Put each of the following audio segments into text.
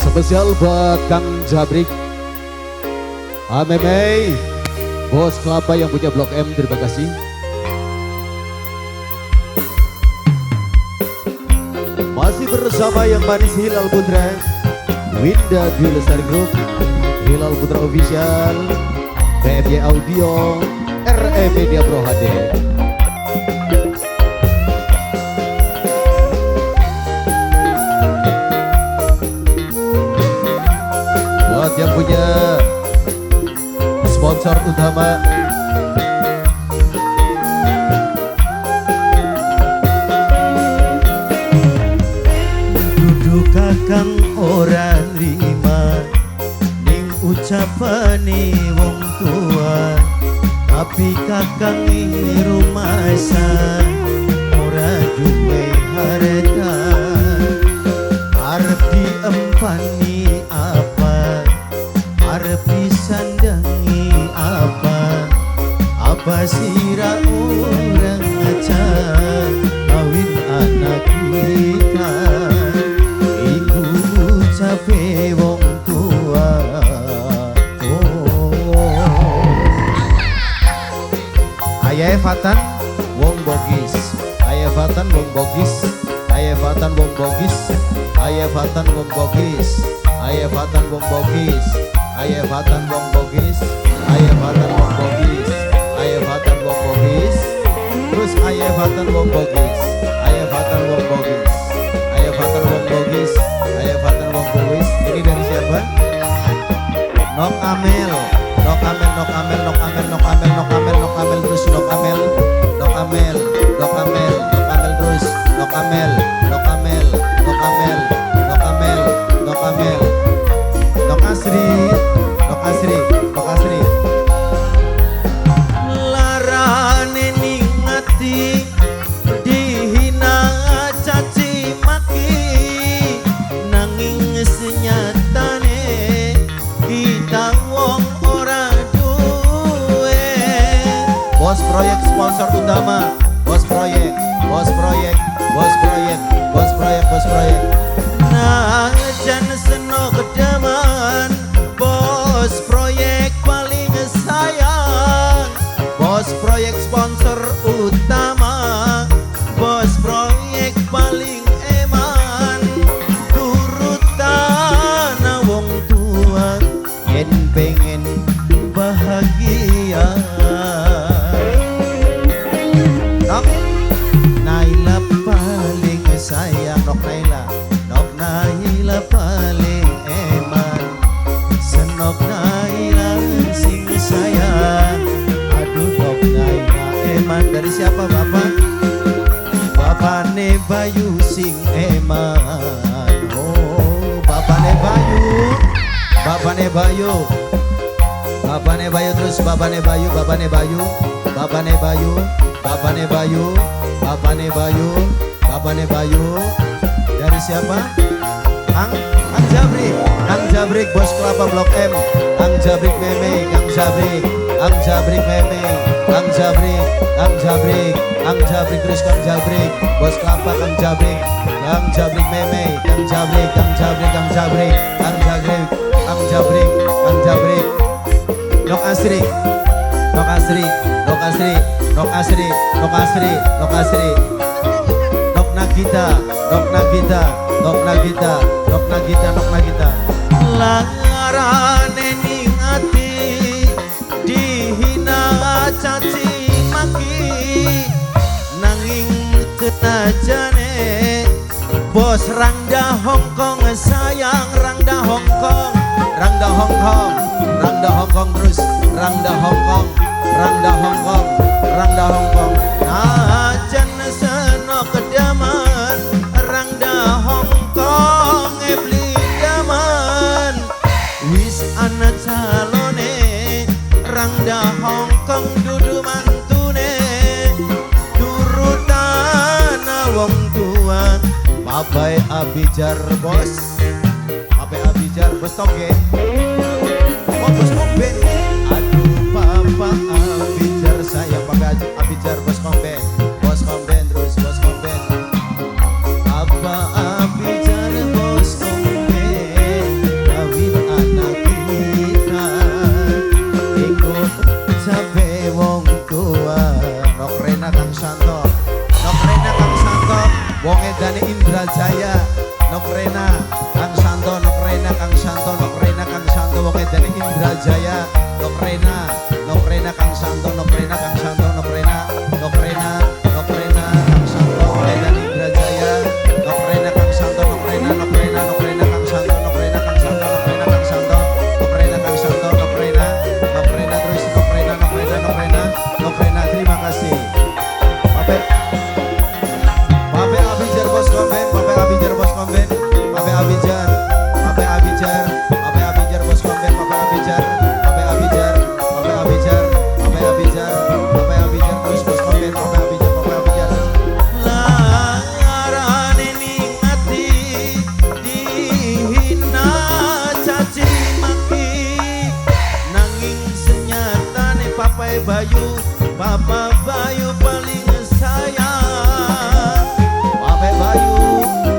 Spesial buat Kang Jabrik Ameme, Bos Kelapa yang punya Blok M, terima kasih. Masih bersama yang manis Hilal Putra, Winda Dwi Lestari Group, Hilal Putra Official, PMY Audio, RE Media Pro HD. Buat yang punya sponsor utama, Dudu kakang ora nrima ning ucapane wong tua, tapi kakang ini rumasa ora duwe harta. Arep diempani apa, arep disandangi apa, apa sira ora ngaca kawin anak kita. Iku ucape wong tua. Oh. Ayah Fatan wong Bogis, Ayah Fatan wong Bogis, Ayah Fatan wong Bogis, Ayah Fatan wong Bogis, Ayah Fatan wong Bogis, Ayah Fatan wong Bogis, Ayah Fatan wong Bogis, Ayah Fatan wong Bogis, terus Ayah Fatan wong Bogis, Ayah Fatan wong Bogis, Ayah Fatan wong Bogis, Ayah Fatan wong Bogis. Ini dari siapa? Nok Amel, Nok Amel, Nok Amel, Nok Amel, Nok Amel, Nok Amel, Nok Amel, terus Nok Amel, Nok Amel, Nok Amel, Nok Amel, terus Nok Amel, Nok Amel, Nok Amel, Nok Amel, Nok Amel, Nok Asri, Nok Asri, Nok Asri. Larane ning ati dihina caci maki, nanging senyatane kita wong ora duwe. Bos proyek sponsor utama, bos proyek, bos proyek, bos proyek, bos proyek, bos proyek. Najan senok demen, bos proyek paling sayang. Bos proyek sponsor utama, bos proyek paling eman. Turutan wong tua yen pengen bahagia. Nok Naila paling sayang, Nok Naila, Nok Naila paling eman. Senok Naila sing sayang. Aduh Nok Naila eman. Dari siapa bapak? Bapane Bayu sing eman. Oh, bapane Bayu, bapane Bayu, bapane Bayu, terus bapane Bayu, bapane Bayu, bapane Bayu, bapane Bayu, bapane Bayu, bapane Bayu. Dari siapa? Kang, Kang Jabrik, Kang Jabrik bos Kelapa Blok M, Kang Jabrik meme, Kang Jabrik, Kang Jabrik meme, Kang Jabrik, Kang Jabrik, Kang Jabrik, terus Kang Jabrik, bos Kelapa Kang Jabrik, Kang Jabrik meme, Kang Jabrik, Kang Jabrik, Kang Jabrik, Kang Jabrik, Kang Jabrik, Kang Jabrik. Nok Asri, Nok Asri, Nok Asri, Nok Asri, Nok Asri, Nok Asri, Nok Nagita, Nok Nagita, Nok Nagita, Nok Nagita, Nok Nagita. Larane ning ati dihina caci maki, nanging tenajane bos Rangda Hongkong sayang. Rangda Hongkong, Rangda Hongkong, Rangda Hongkong, terus Rangda Hongkong, Rangda Hongkong, Rangda Hongkong. Najan senok kedaman, Rangda Hongkong ebli daman. Wis ana calone, Rangda Hongkong dudu mantune. Turutan wong tua, Papai Abijar bos, Papai Abijar bos toge, oh bos komben. Aduh Papa Abijar sayang, Papai Abijar bos komben, bos komben terus bos komben. Papa Abijar bos komben. Edane Indra Jaya, Nok Rena, Kang Santo, Nok Rena, Kang Santo, Nok Rena, Kang Santo, wong edane Indra Jaya, Nok Rena, Nok Rena, Kang Santo, Nok Rena, Kang Santo, Nok Rena, Nok Rena, Nok Rena, Kang Santo, wong edane Indra Jaya, Nok Rena, Kang Santo, Nok Rena, Nok Rena, Nok Rena, Kang Santo, Nok Rena, Kang Santo, Nok Rena, Kang Santo, Nok Rena, Kang Santo, Nok Rena, Nok Rena, terus Nok Rena, Nok Rena, Nok Rena, Nok Rena, terima kasih. Pape Pape Abijar bos komben, Pape Abijar bos komben, Pape Abijar, Pape Abijar, Pape Abijar bos komben, Pape Abijar, Pape Abijar, Pape Abijar, Pape Abijar, Pape Abijar terus bos komben, Pape Abijar, Pape Abijar. Larane ning ati dihina caci maki, nanging senyatane Papai Bayu, Papa Bayu paling sayang. Papai Bayu,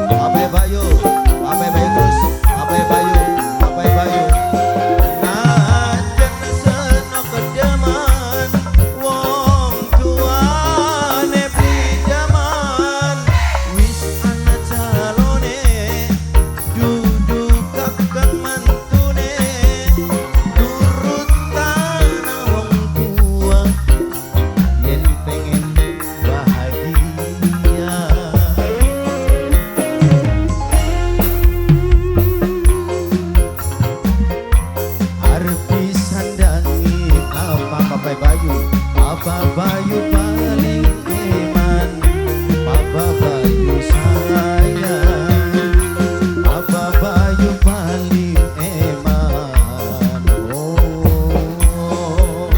Papai Bayu, Papai Bayu terus, Papai Bayu, Papai Bayu. Najan senok kedeman, wong tuane pinjaman, wis ana calone, dudu kakang mantune, turut tanah wong tua, yen pengen bahagia. Arep disandangi apa Papai Bayu, Papa Bayu paling iman, Papa Bayu sayang, Papa Bayu paling eman. Oh.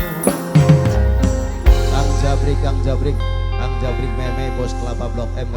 Kang Jabrik, Kang Jabrik, Kang Jabrik meme bos Kelapa Blok M.